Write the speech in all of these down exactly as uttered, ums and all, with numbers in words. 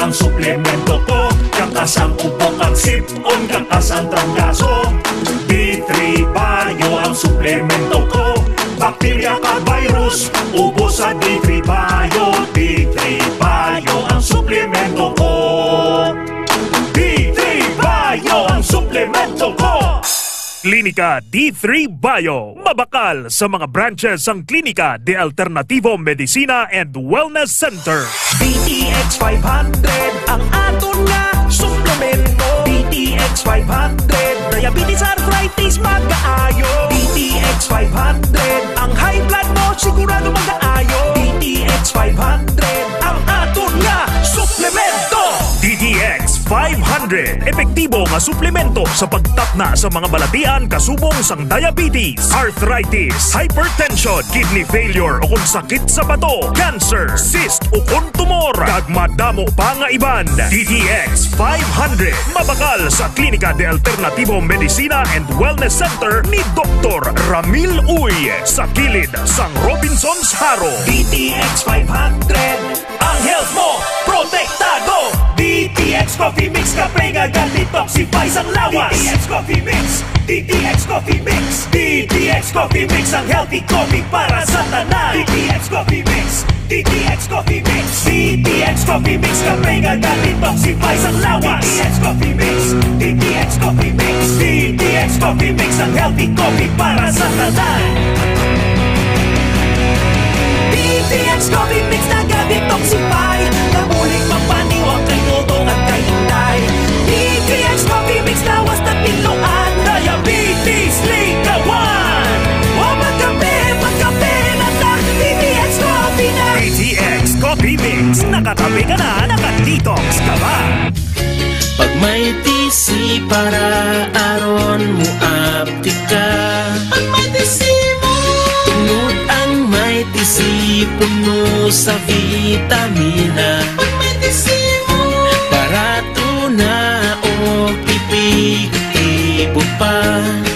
Ang suplemento ko, kakas ang ubo kag sip-on, kakas ang trangkaso. D three Bio ang suplemento ko. Bakterya ka virus, ubos sa D three Bio. D three Bio ang suplemento ko. D three Bio ang suplemento ko. Klinika D three Bio. Mabakal sa mga branches ang Klinika de Alternativo Medicina and Wellness Center. D T X five hundred ang aton nga suplemento. D T X five hundred, diabetes, arthritis, magaayo. D T X five hundred, ang high blood mo sigurado magaayo. D T X five hundred ang aton nga suplemento. D T X five hundred, epektibo nga suplemento sa pagtakna sa mga balatian kasubong sang diabetes, arthritis, hypertension, kidney failure, o kon sakit sa bato, cancer, cyst, o kon tumor, kag madamo pa nga iban. D T X five hundred, mabakal sa Klinika de Alternativo Medicina and Wellness Center ni Doktor Ramil Uy, sa kilid sang Robinsons Jaro. D T X five hundred, ang health mo protektado. D T X Coffee Mix, kape nga ga-detoxify sang lawas. D T X Coffee Mix, D T X Coffee Mix, D T X Coffee Mix, ang healthy coffee para sa tanan. D T X Coffee Mix, D T X Coffee Mix, D T X Coffee Mix, kape nga ga-detoxify sang lawas. D T X Coffee Mix, D T X Coffee Mix, D T X Coffee Mix, ang healthy coffee para sa tanan. D T X Coffee Mix naga-detoxify, nabulig magpaniwang kay Toto kag kay Inday. D T X Coffee Mix lawas nagpiluan, diabetes likawan. O magkape, magkape na ta, D T X Coffee na. D T X Coffee Mix, nakakape ka na, naka-detox ka pa. Pag may T C para aron mo apti ka. Pag may T C mo. Tungod ang may T C puno sa vitamina. Pag may T C mo. Barato na o epektibo pa.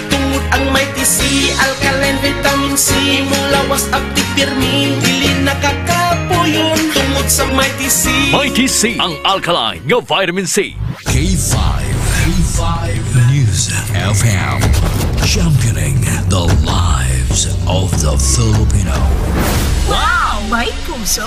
Tungod ang may T C, alkaline vitamin C, mulawas apti pirmi, dili nakakapuyon. Tungod sa may T C. May T C, ang alkaline nga vitamin C. K five, K five News F M, championing the lives of the Filipino. Wow! May puso!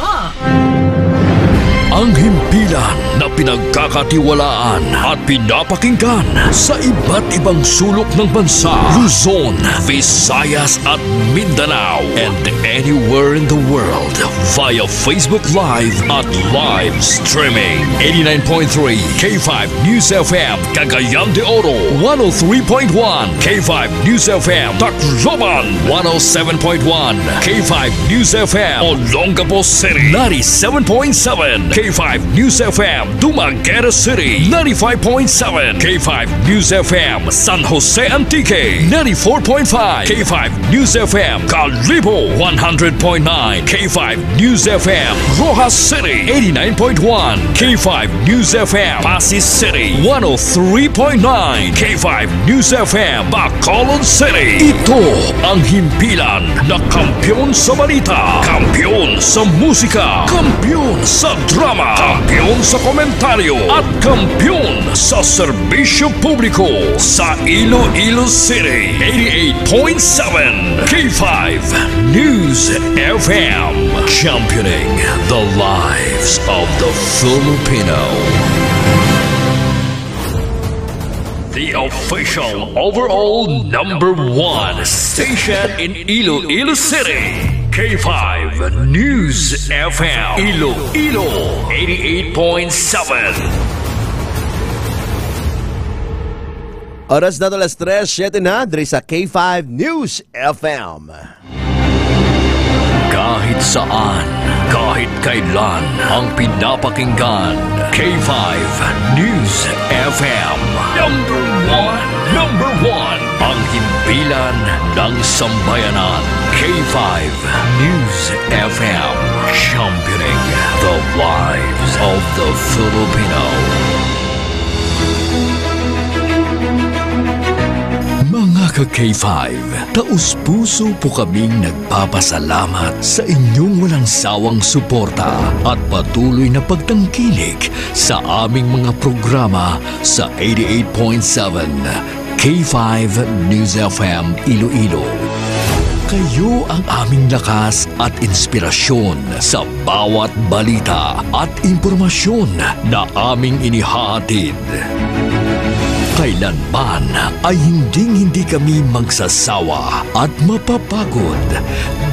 Ang himpilan na pinagkakatiwalaan at pinapakinggan sa iba't ibang sulok ng bansa, Luzon, Visayas at Mindanao, and anywhere in the world via Facebook Live at live streaming. Eighty-nine point three K five News F M, Cagayan de Oro, one oh three point one K five News F M, Tacloban, one oh seven point one K five News F M, Olongapo City, ninety-seven point seven K five News F M, Dumaguete City, ninety-five point seven K five News F M, San Jose Antique, ninety-four point five K five News F M, Kalibo, one hundred point nine K five News F M, Roxas City, eighty-nine point one K five News F M, Passi City, one oh three point nine K five News F M, Bacolod City. Ito ang himpilan na kampiyon sa balita, kampiyon sa musika, kampiyon sa drama, kampiyon sa komentaryo, at kampiyon sa serbisyo publiko sa Iloilo City. Eighty-eight point seven K five News F M, championing the lives of the Filipino. The official overall number one station in Iloilo City, K five News F M, Iloilo, eighty-eight point seven. Oras na to, alas tres siyete na, diri sa K five News F M. Kahit saan, kahit kailan, ang pinapakinggan, K five News F M. Number one, number one, ang himpilan ng sambayanan. K five News F M, championing the lives of the Filipino. Mga K five, taus-puso po kaming nagpapasalamat sa inyong walang sawang suporta at patuloy na pagtangkilik sa aming mga programa sa eighty-eight point seven K five News F M Iloilo. Kayo ang aming lakas at inspirasyon sa bawat balita at impormasyon na aming inihahatid. Kailanman ay hinding-hindi kami magsasawa at mapapagod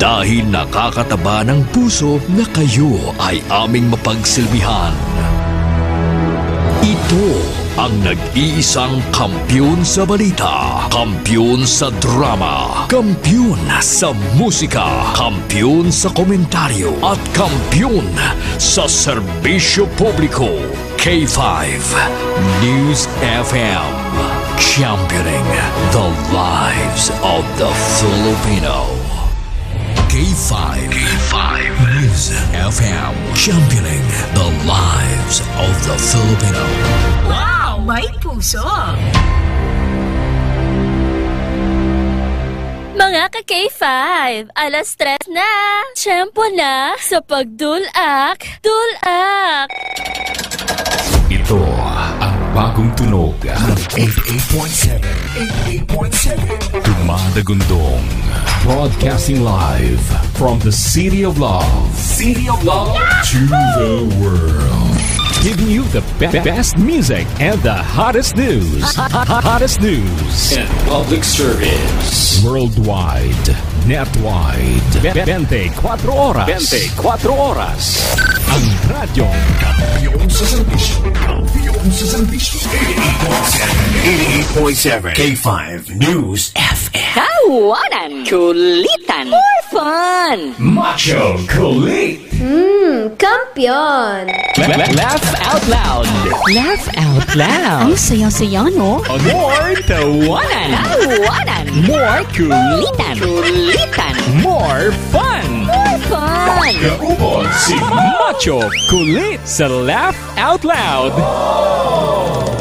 dahil nakakataba ng puso na kayo ay aming mapagsilbihan. Ito ang nag-iisang kampiyon sa balita, kampiyon sa drama, kampiyon sa musika, kampiyon sa komentaryo, at kampiyon sa serbisyo publiko. K five News F M, championing the lives of the Filipino. K five, K five News F M, championing the lives of the Filipino. Wow, may puso! Mga ka-K five, alas tres na! Tiyempo na sa pagdulak, dulak! Ito ang bagong tunog ng eighty-eight point seven, eighty-eight point seven Dumadagundong. Broadcasting live from the City of Love, City of Love, to the world. Giving you the be- best music and the hottest news. Hottest news and public service. Worldwide, netwide, twenty-four oras. Twenty-four oras. Ang radyong kampiyon sa serbisyo. Kampiyon sa serbisyo. Eighty-eight point seven. Eighty-eight point seven K five News F M. Tawanan, kulitan, more fun. Macho Kulit. Hmm, kampiyon. La- la- Laugh out loud. Laugh out loud. Ang saya-saya, no? More tawanan. Tawanan. More kulitan. Kulitan. More fun. More fun. Kaupod si Macho Kulit sa Laugh Out Loud.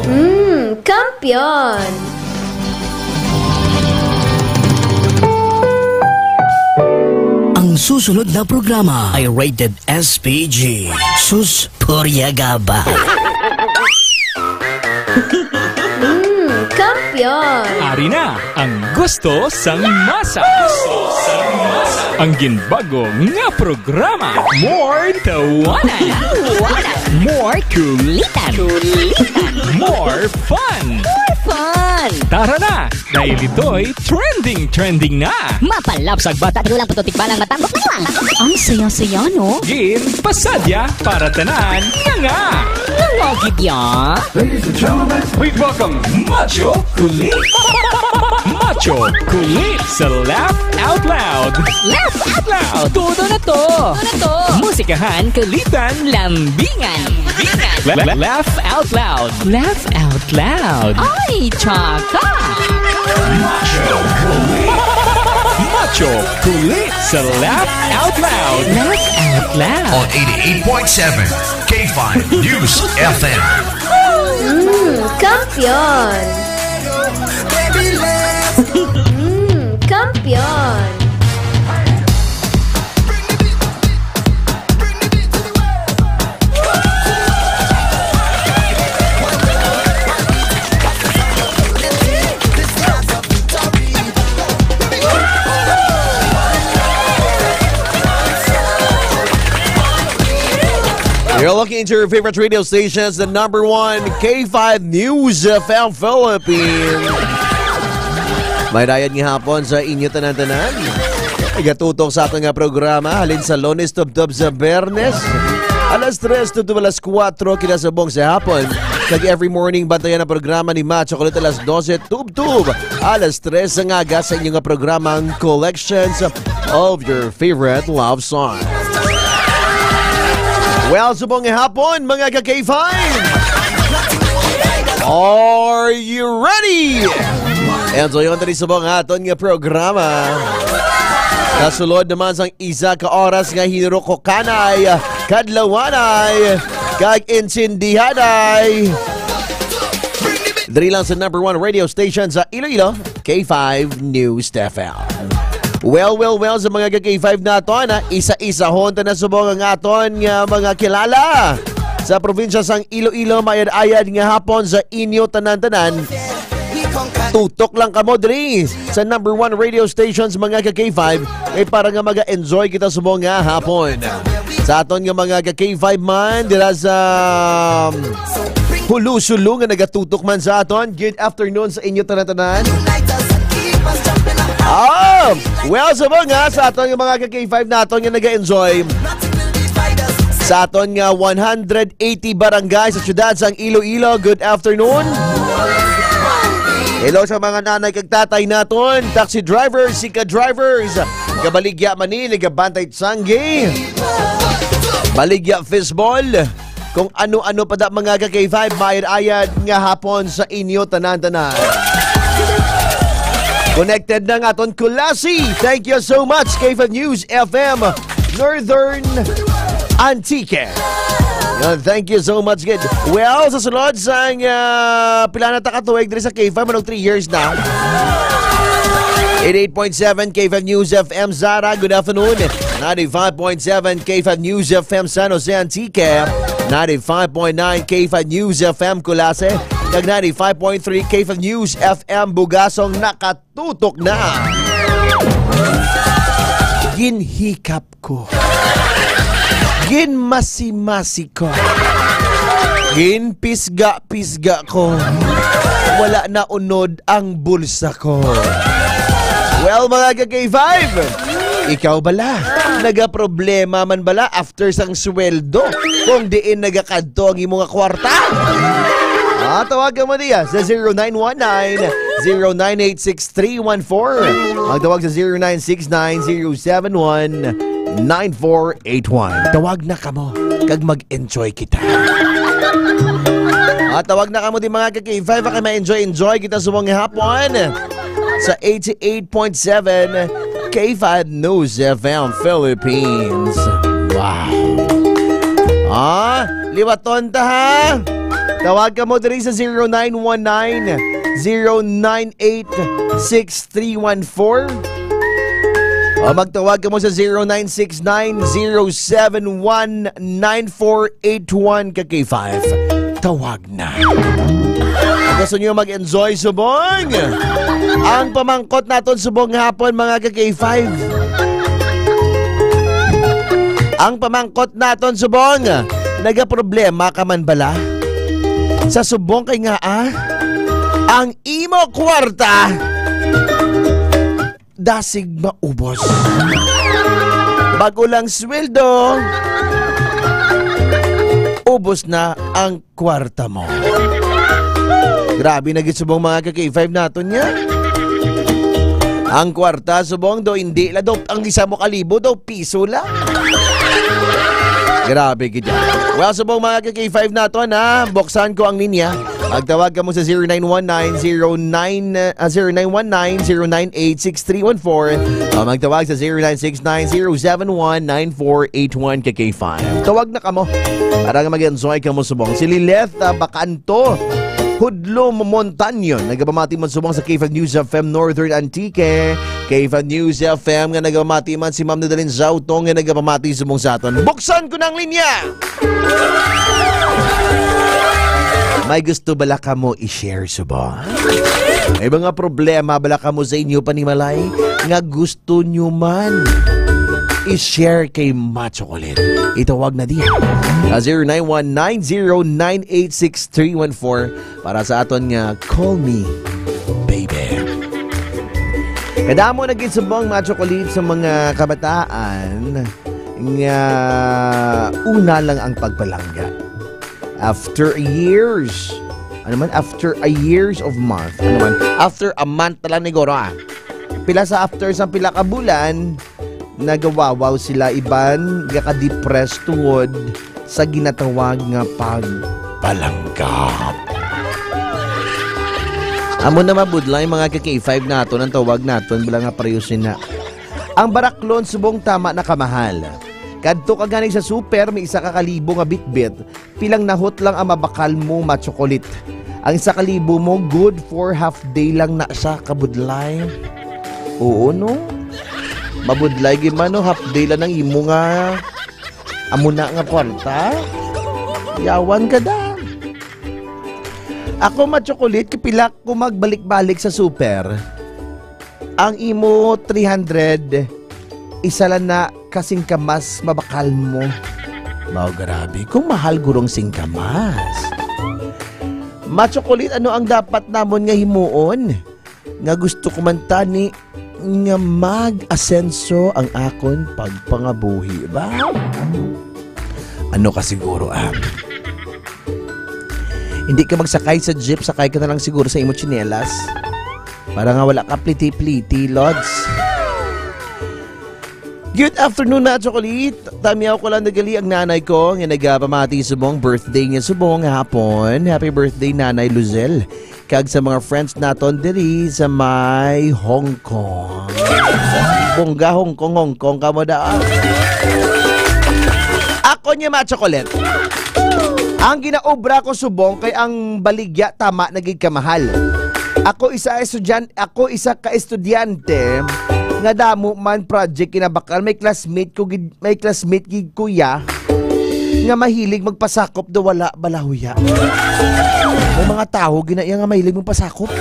Hmm, kampiyon. Ang susunod na programa ay rated S P G. Sus, purya gaba. Mm, kampiyon. Ari na ang gusto sang masa. Ang ginbago nga programa. More tawanan. Tawanan. More kulitan. Kulitan. More fun. More fun. Tara na, dahil ito'y trending, trending na. Mapalabsag bata, di lang puto tikbalang matambok na lang. Ang saya-saya, no? Gin pasadya para tanan nga nga. Nga nga gid ya. Ladies and gentlemen, please welcome Macho Kulit. Macho Kulit sa Laugh Out Loud. Laugh Out Loud. Todo na to. Todo na to. Musikahan, kulitan, lambingan. Lambingan. La- la- laugh Out Loud. Laugh Out Loud. Ay, tsaka. Macho Kulit. Macho Kulit sa Laugh Out Loud. Laugh Out Loud. On eighty-eight point seven K five News F M. Mm, kampiyon. Mm, kampiyon. You're looking to your favorite radio stations, the number one K five News F M Philippines. May dayad nga hapon sa inyo tanan-tanan. Nagatutok sa aton nga programa halin sa Lunes tubtob sa Biyernes, alas tres tubtob alas kuwatro kinasubong sa hapon. Kag every morning, bantayan ang programa ni Macho Kulit alas dose tubtob alas tres sa aga sa inyo nga programang Collections of Your Favorite Love Song. Well, subong nga hapon, mga ka-K five! Are you ready? Enjoy on diri subong aton nga programa. Kasulod naman sang isa ka oras nga hinurukokanay, kadlawanay, kag insindihanay. Diri lang sa number one radio station sa Iloilo, K five News F M. Well, well, well, sa mga ka-K five naton, ha, isa-isahon ta na subong ang aton nga mga kilala sa probinsya sang Iloilo. Mayad-ayad nga hapon sa inyo tanan-tanan. Tutok lang kamo diri sa number one radio stations, mga ka-K five, eh, para nga maga-enjoy kita subong nga hapon. Sa aton nga mga ka-K five man, dira sa, um, Hulo-sulo nga nagatutok man sa aton, good afternoon sa inyo tanan-tanan. Ah, well, subong nga sa aton nga mga ka-K five naton nga naga-enjoy sa aton nga one hundred eighty barangay sa siyudad sang Iloilo, good afternoon. Hello sa mga nanay kag tatay naton, taxi drivers, sika drivers, kabaligya man ni, nagabantay tsanggi, baligya fishball, kung ano-ano pa da, mga ka-K five, mayad-ayad nga hapon sa inyo tanan-tanan. Connected na nga aton Culasi. Thank you so much, K five News F M Northern Antique. Yan, thank you so much, good. Well, sa sulod sang, ah, pila na ta ka tuig diri sa K five, manog three years na. Eighty-eight point seven K five News F M Zara, good afternoon. Ninety-five point seven K five News F M San Jose Antique, ninety-five point nine K five News F M Culasi, kag ninety-five point three K five News F M Bugasong nakatutok na. Ginhikap ko. Ginmasi-masi ko. Ginpisga-pisga ko. Wala na unod ang bulsa ko. Well, mga ka-K five, ikaw bala, nagaproblema man bala after sang sweldo kung diin nagakadto ang imo nga kwarta? Ah, tawag ka mo diya sa zero nine one nine, zero nine eight six three one four. Ang tawag sa zero nine six nine, zero seven one, nine four eight one. Tawag na kamo kag mag-enjoy kita. Ah, tawag na kamo di, mga ka-K five, kay ma-enjoy-enjoy kita subong nga hapon sa eighty-eight point seven K five News F M Philippines. Wow. Ah, liwaton ta, ha? Tawag kamo diri sa zero nine one nine, zero nine eight six three one four. O magtawag kamo sa zero nine six nine, zero seven one, nine four eight one, ka-K five. Tawag na. Gusto nyo mag-enjoy subong? Ang pamangkot naton subong hapon, mga ka-K five. Ang pamangkot naton subong, nagaproblema ka man bala? Sa subong kay nga, ah, ang imo kwarta dasig maubos. Bago lang sweldo, ubos na ang kwarta mo. Grabe na gid subong, mga ka-K five naton niya. Ang kwarta subong do, hindi la do, ang isa mo kalibo do, piso la. Grabe gid yan. Well, subong, mga ka-K five naton, ha, buksan ko ang linya. Magtawag kamo sa zero nine one nine, zero nine, ah, zero nine one nine, zero nine eight six three one four, o magtawag sa zero nine six nine, zero seven one, nine four eight one, ka-K five. Tawag na kamo para nga mag-enjoy kamo subong. Si Lilith, ah, Bacanto, Hudlo Montaño, nagapamati man subong sa K five News F M Northern Antique, K five News F M nga nagapamati man, si Ma'am Nadalin Zautong nga nagapamati subong sa aton. Buksan ko na ang linya! May gusto bala kamo i-share subong? May mga problema bala kamo sa inyo panimalay nga gusto nyo man i-share kay Macho Kulit? Itawag na diha sa zero nine one nine zero nine eight six three one four para sa aton nga Call Me Baby. Kadamo na gid subong, Macho Kulit, sa mga kabataan nga una lang ang pagpalangga. After years, ano man, after a years of month, ano man, after a month na lang, niguro, ah. Pila sa after sa pila ka bulan, nagawawaw sila, iban gaka-depressed tungod sa ginatawag nga pagpalangga. Amo na mabudlay, mga ka-K five naton, ang tawag naton bala nga pareho sina. Ang baraklon subong tama na kamahal. Kadto ka gani sa super, may isa ka kalibo nga bitbit, pilang nahot lang ang mabakal mo, Macho Kulit. Ang isa ka libo mo, good for half day lang na siya kabudlay. Oo, no? Mabudlay gyud man, no? Half day lang ang imo nga amo na nga kwarta. Yawan ka da. Ako, ma-chocolate, kapila ko magbalik-balik sa super. Ang imo three hundred, isa lang na kasing kamas mabakal mo. Mao, grabe. Kung mahal gurong sing kamas. Ma-chocolate, ano ang dapat namon nga himuon? Nga gusto ko man tani nga mag-asenso ang akon pagpangabuhi ba? Ano ka siguro, ah? Hindi ka magsakay sa jeep, sakay ka na lang siguro sa imo tsinelas. Para nga wala ka pliti-pliti, Lods. Good afternoon, ma-chocolate. Tamiyaw ko lang nagali ang nanay ko nga nagapamati subong birthday niya subong nga hapon. Happy birthday, Nanay Luzelle. Kag sa mga friends naton diri sa may Hong Kong. Bongga, Hong Kong, Hong Kong ka mo daan. Ako niya, ma-chocolate. Ang ginaobra ko subong kay ang baligya tama na gid kamahal. Ako isa estudyante, ako isa ka estudyante nga damo man project kinabakal, may classmate ko gid, may classmate gid kuya nga mahilig magpasakop do wala balahuya. May mga tawo gina iya nga mahilig magpasakop.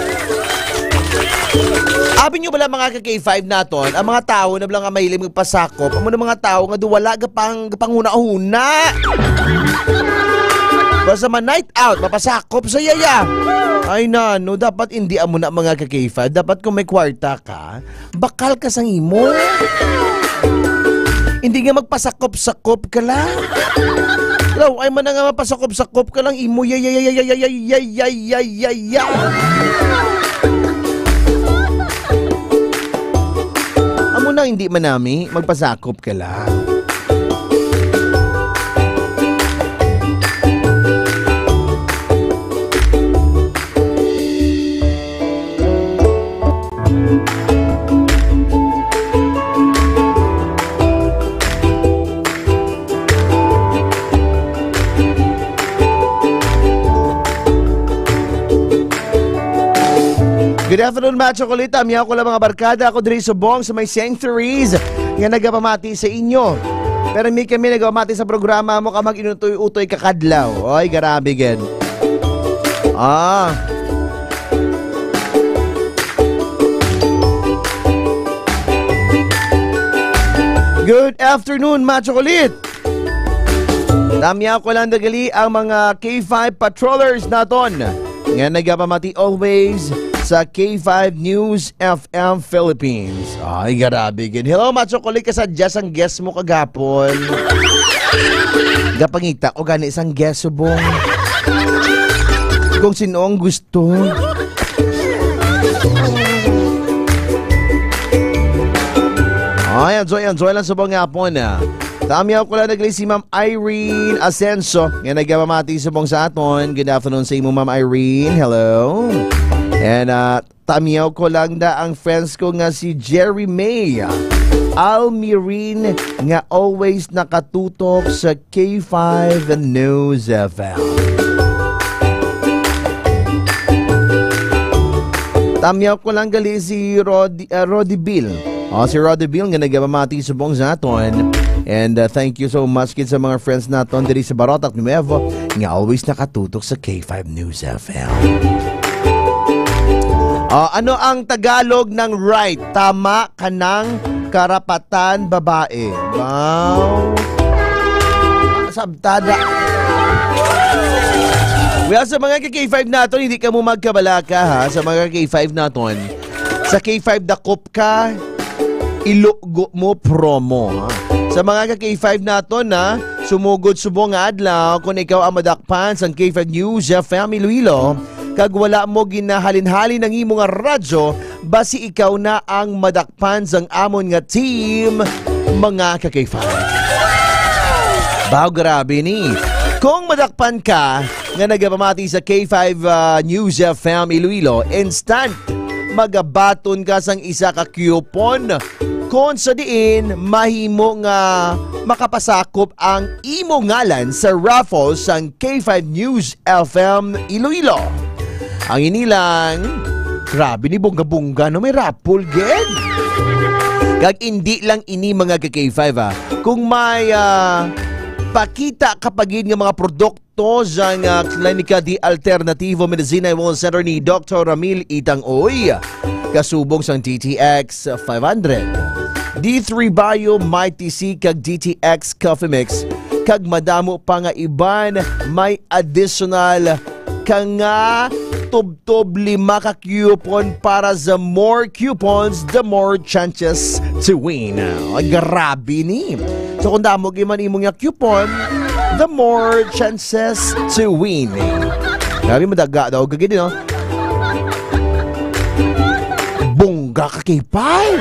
Abi nyo bala, mga ka K five naton, ang mga tawo na bala nga mahilig magpasakop, amo na mga tawo nga do wala gapang gapanguna-una. Basta ma night out, mapasakop sa yaya. Ay, nano, dapat hindi amo na, mga ka K five. Dapat kung may kwarta ka, bakal ka sang imo. Hindi nga magpasakop-sakop ka lang. Law, ay man na nga mapasakop-sakop ka lang, imo yaya, yaya, yaya, yaya, yaya, yaya. Amo na, hindi man nami, magpasakop ka lang. Good afternoon, Macho Kulit. Tamiyaw ko lang, mga barkada. Ako diri subong sa may Sanctuaries nga nagapamati sa inyo. Pero mi kami nagapamati sa programa mo ka mag-inutoy-utoy kakadlaw. Oy, grabe gid. Ah. Good afternoon, Macho Kulit. Tamiyaw ko lang dagali ang mga K five patrollers naton nga nagapamati always sa K five News F M Philippines. Ay, grabe gid. Hello, Macho Kulit, kasadya sang guest mo kagapon. Gapangita ko gani sang guest subong. Kung sino ang gusto. Ay, enjoy, enjoy lang subong nga hapon, ah. Tamiyaw ko lang nagli si Ma'am Irene Asenso nga nagpamati subong sa aton. Good afternoon sa imo, Ma'am Irene. Hello. And, ah, tamiyaw ko lang na ang friends ko nga si Jerry May Almirin nga always nakatutok sa K five News F M. Tamiyaw ko lang gali si Rod-, ah, Roddy Bill. Oh, si Roddy Bill nga nagpamati subong sa aton. And, uh, thank you so much gid sa mga friends naton diri sa Barotac Nuevo nga always nakatutok sa K five News F M. Oh, ano ang Tagalog ng right? Tama ka ng karapatan babae. Wow. Sabtada. Well, sa mga ka K five naton, hindi ka mo magkabalaka, ha? Sa mga ka K five naton, sa K five dakop ka, ilugo mo promo, ha? Sa mga ka K five naton, ha, sumugod subong nga adlaw, kung ikaw ang madakpan sang K five News F M Iloilo, kag wala mo ginahalin-halin ang imo nga radyo, basi ikaw na ang madakpan sang amon nga team, mga ka K five. Baw, grabe ni. Kung madakpan ka nga nagapamati sa K five, ah, News F M Iloilo, instant magabaton ka sang isa ka coupon kon sa diin mahimo nga makapasakop ang imo ngalan sa raffle sang K five News F M Iloilo. Ang ini lang, grabe ni, bongga-bongga, no? May raffle, gid. Kag indi lang ini, mga ka K five, ah. Kung may, ah, pakita ka pa gid nga mga produkto sang, ah, Klinika di Alternativo Medicina and Wellness Center ni Doktor Ramil Itang Uy, kasubong sang D T X five hundred, D three Bio, Mighty C, kag D T X Coffee Mix, kag madamo pa nga iban, may additional ka nga tubtob lima ka coupon para sa more coupons, the more chances to win. Ay, grabe ni. So, kung damo gyud man imo nga coupon, the more chances to win. Grabe, madaga daw gagi din, no? Bongga ka, K five.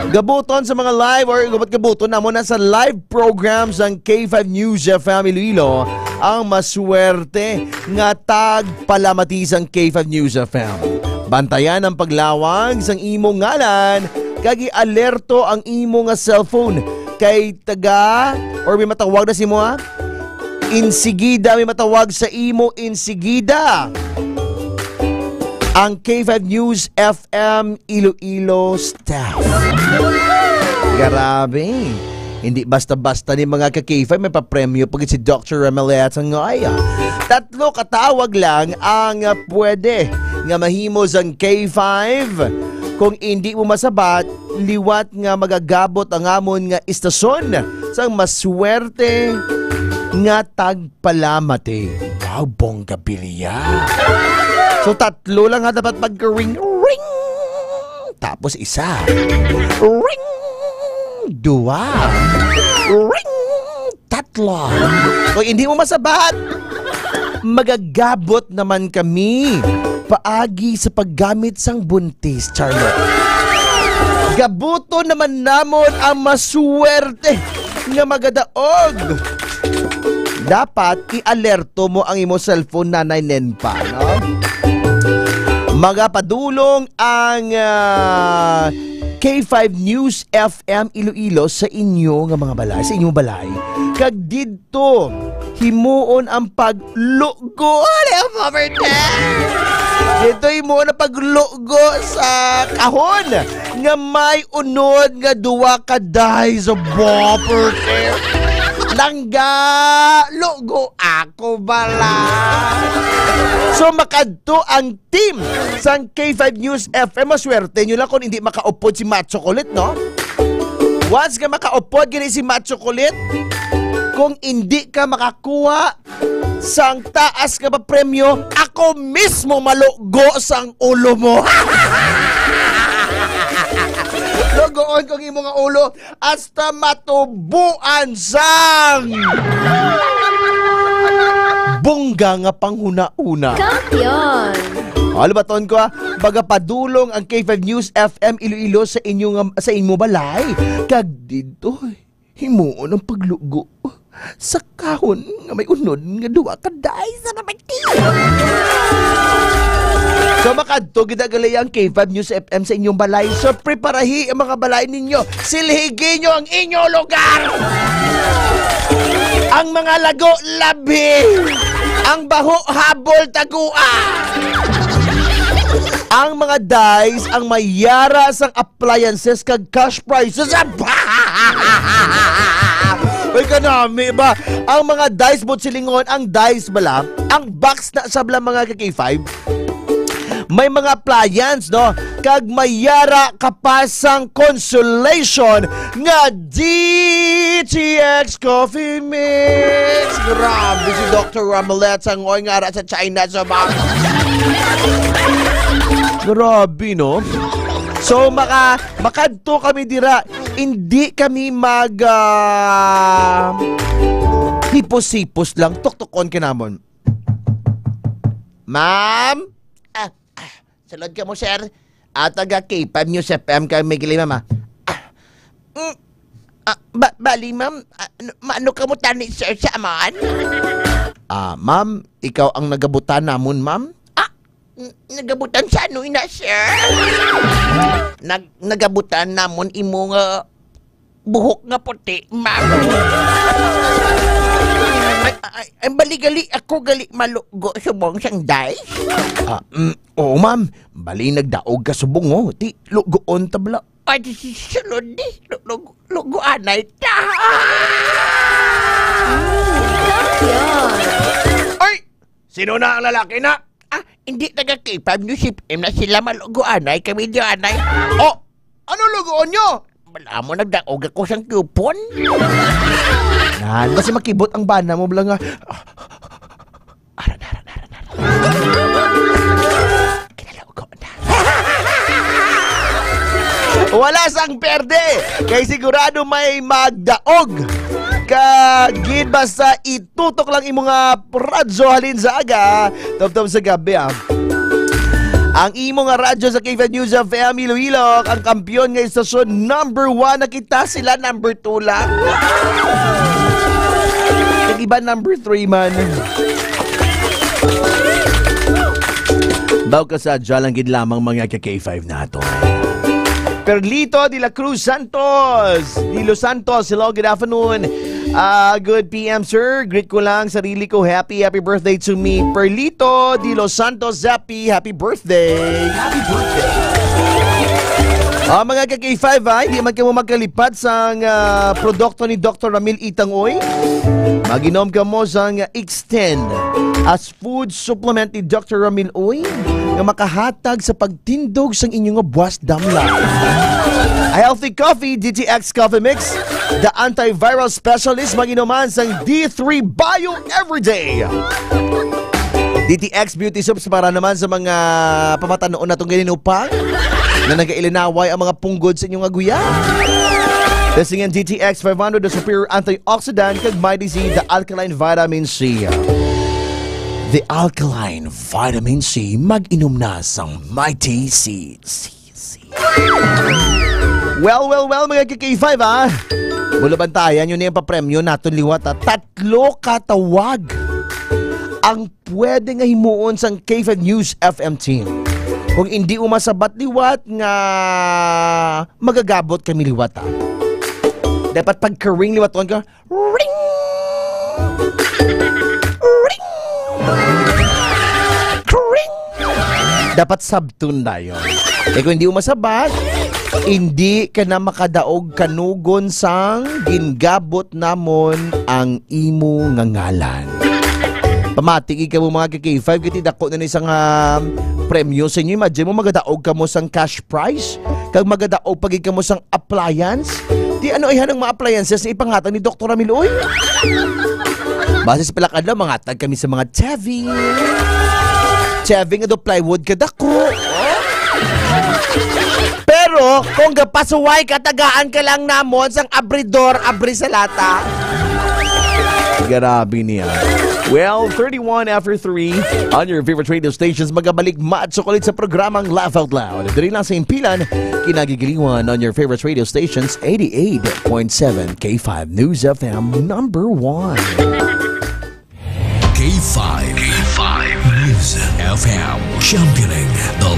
Gabuton sa mga live or gabuton namon na sa live program sang K five News F M Iloilo ang maswerte nga tagpalamati sang K five News F M. Bantayan ang paglawag sang imo ngalan kag i-alerto ang imo nga cellphone kay taga or may matawag na si mo, ha? Insigida, may matawag sa imo insigida. Ang K five News F M Iloilo staff. Grabe. Hindi basta-basta ni, mga ka-K five, may papremyo pa gid si Doktor Ramelia Tangoy. Tatlo ka tawag lang ang pwede nga mahimo sang K five. Kung hindi mo masabat, liwat nga magagabot ang amon nga istasyon sang maswerte nga tagpalamati. Wow, bonggabilya. So, tatlo lang nga dapat mag-ring, ring. Tapos isa. Ring! Dua. Ring! Tatlo. Kung hindi mo masabat, magagabot naman kami paagi sa paggamit sang buntis, Charlotte. Gabuton naman namon ang maswerte nga magadaog. Dapat i-alerto mo ang imo cellphone, Nanay Nenpa, no? Magapadulong ang, ah, K five News F M Iloilo sa inyo nga mga balay, sa inyong balay. Kag didto, himuon ang paglugo. Ano yung poverty? Didto, himuon ang paglugo sa kahon nga may unod nga duwa ka dice of poverty. Langga, lugo ako bala. So, makadto ang team sang K five News F M. Maswerte nyo lang kung hindi makaupod si Macho Kulit, no? Once nga makaupod gini si Macho Kulit, kung hindi ka makakuha sang taas nga papremyo, ako mismo malugo sang ulo mo. Lugoon ko ang imo nga ulo hasta matubuan sang bongga nga panghuna-una. Kampiyon! Alubaton ko, ah, magapadulong ang K five News F M Iloilo sa inyo nga, sa inyo balay. Kag didto, himuon ang paglugo sa kahon nga may unod nga duha ka dice sa naman. So, makadto gid gali ang K five News F M sa inyong balay. So, preparahi ang mga balay ninyo. Silhigi nyo ang inyong lugar. Ang mga lago, labi. Ang baho, habol, tagua. Ang mga dice, ang mayara sang appliances kag cash prizes. Uy, kanami ba? Ang mga dice, buot silingon, ang dice bala, ang box na sabla, mga ka-K five, may mga appliance, no? Kag may yara ka pa sang consolation nga D T X Coffee Mix. Grabe si Doktor Ramelet sa ngoy nga ara sa China sa mga. Grabe, no? So, maka-, makadto kami dira. Hindi kami mag, ah, hipos-hipos lang. Tuktukon ka namon. Ma'am? Ah, ah, sulod ka mo, sir. Ah, taga K five News F M kami, Gili, ma'am, ah. Ah, mm, ah, ba-, bali, ma'am, ah, ano, maano ka mo tani, sir, sa aman? Ah, ma'am, ikaw ang nagabutan namon, ma'am? Ah, n-, nagabutan sa ano ina, sir? Nag-, nagabutan namon imo nga buhok nga puti, ma'am. Ay, ay, Ang bali gali ako gali malugo subong sang dice? Ah, mm, oo, ma'am. Bali nagdaog ka subong, oh. Ti, lugoon ta bala. Ay, di si sulod di. Lu-, lu-, lugoanay ta. Ay! Sino na ang lalaki na? Ah, hindi taga K five News F M na sila, malugoanay kami di anay. Oh, ano lugoon nyo? Wala mo, nagdaog ako sang coupon. Nan, basi makibot ang bana mo, bala nga. Aran, aran, aran, aran. Kinalaw ko na. Wala sang perde. Kay sigurado may magdaog. Kagid basta itutok lang imo nga radyo halin sa aga, tubtob sa gabi, ah. Ang imo nga radyo sa K five News F M Iloilo, ang kampiyon nga istasyon, number one na kita, sila number two lang. Ang iba number three man. Daw kasadya lang gid lamang mga ka K five nato. Perlito de la Cruz Santos, de Los Santos. Hello, good afternoon. Ah, good P M, sir. Greet ko lang sarili ko. Happy, happy birthday to me. Perlito de Los Santos, happy, happy birthday. Happy birthday. Ah, mga ka K five, ha, hindi man kamo magkalipat sang, ah, produkto ni Doktor Ramil Itang, oy. Mag-inom kamo sang Extend as food supplement ni Doktor Ramil, oy, nga makahatag sa pagtindog sang inyo nga buwas damla. A healthy coffee, D T X Coffee Mix, the antiviral specialist, mag-inuman sang D three Bio everyday. D T X Beauty Soups para naman sa mga pamatanon natong ginhinupang na nagailinaway ang mga punggod sa inyong aguya. Testingan D T X five hundred, the superior antioxidant, kag Mighty Z, the alkaline vitamin C. The alkaline vitamin C, mag-inom na sang Mighty C. C, C. Well, well, well, mga ka K five, ah. Bulabantayan nyo na yung papremyo naton liwat, ah. Tatlo ka tawag ang pwede nga himuon sang K five News F M team. Kung hindi mo masabat liwat nga magagabot kami liwat, ah. Dapat pagka-ring liwaton ka, ring! Ring! Ring! Dapat sabton dayon. Eh, kung hindi mo masabat, hindi ka na makadaog kanugon sang gingabot namon ang imo nga ngalan. Pamati gid kamo, mga ka K five, kay ti dako na ni sang, ah, premyo sa inyo. Imagine mo, magadaog kamo sang cash prize, kag magadaog pa gid kamo sang appliance. Ti ano, ihan ang mga appliances na ipanghatag ni Doktor Ramil, oy? Basi sa pila ka adlaw, manghatag kami sa mga Chevy. Chevy nga do plywood kadako. Pero kung gapasuway ka, tagaan ka lang namon sang abridor, abri sa lata. Grabe niya. Well, thirty-one after three on your favorite radio stations. Magabalik matsukulit sa programang Laugh Out Loud. Diri lang sa Impilan, kinagigiliwan on your favorite radio stations, eighty-eight point seven K five News F M, number one. K five. K five News F M, championing the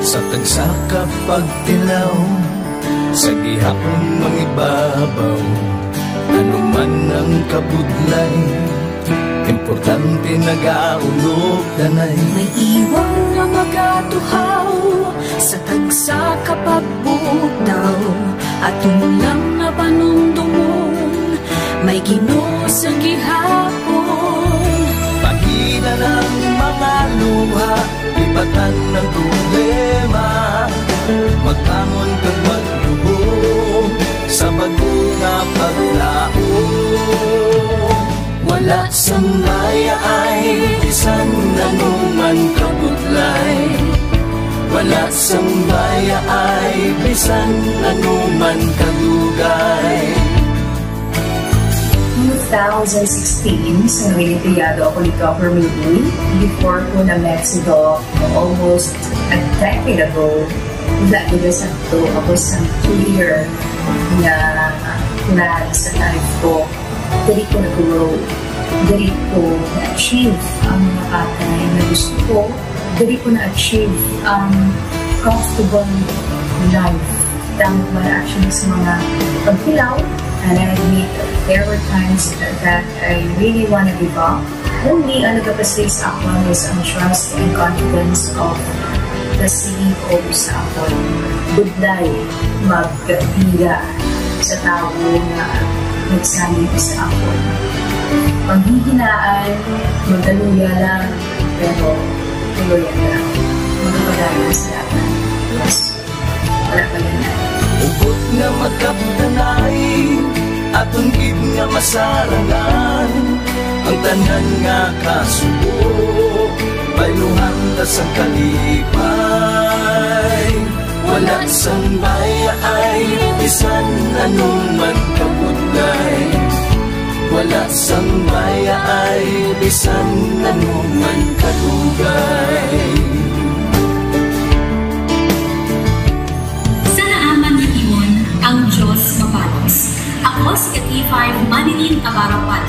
Sa tagsa ka pagtilaw, sa gihapon mangibabaw, ano man ang kabudlay, importante nagaulog danay. May iwang nga magatuhaw sa tagsa ka pagbugtaw, aton Wala sang baya ay bisan anuman kabudlay. Wala sang baya ay bisan anuman kadugay. two thousand sixteen, sa naging empleyado ako ni Doc Ramil Uy, before ko na-met si Doc, almost a decade ago, wala gid sa to ako sa clear nga plan sa life ko. Diri ko nag-grow. Diri ko na-achieve ang mga bagay na gusto ko. Diri ko na-achieve ang comfortable life. Tama ko na actually sa mga paghilaw. And I admit, there were times that I really wanna give up. Only ang nagapasig sa akon is ang trust and confidence of the C E O sa akon. Budlay magpila sa tawo nga nagsalig sa akon. Panghihinaan, magkaluya lang, pero tuloy lang. Magpadayon sa laban. Yes. Wala pa yun. Hugot nga magkapdanay, aton gid nga masarangan ang tanan nga kasubo. Bayluhan ta sang kalipay. Wala sang baya ay bisan anuman kabudlay. Wala sang baya ay bisan anuman kadugay. Sa naaman nga timon, ang Diyos mabalos. Ako si K five Manilin Abarapan,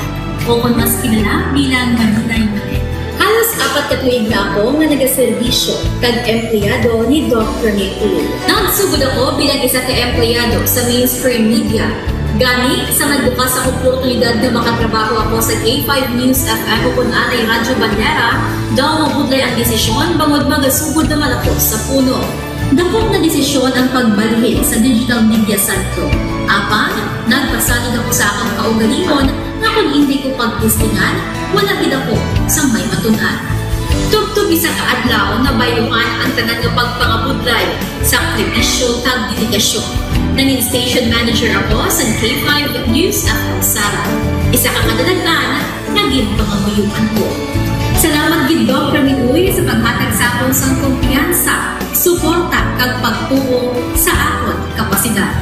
o kon mas kilala bilang Maninay Mane. Halos apat ka tuig na ako nga nagaserbisyo kag empleyado ni Doc Ramil Uy. Nagsugod ako bilang isa ka empleyado sa mainstream media. Gani, sa nagbukas ang oportunidad nga makatrabaho ako sa K five News F M o kon anay Radyo Bandera, daw mabudlay ang desisyon bangod magasugod naman ako sa puno. Dako nga desisyon ang pagbalhin sa Digital Media Center. Apang, nagpasalig ako sa akong kaugalingon nga kon indi ko pagtistingan, wala gid ako sang may matun-an. Tubtob isa ka adlaw, nabayluhan ang tanan nga pagpangabudlay, sakripisyo, kag dedikasyon. Nangin station manager ako sa K five News F M Sara. Isa ka kadalagan nga ginpangamuyoan ko. Salamat gid, Doc Ramil Uy, sa paghatag sa akon sang kumpiyansa, suporta, kag pagtuo sa akon kapasidad.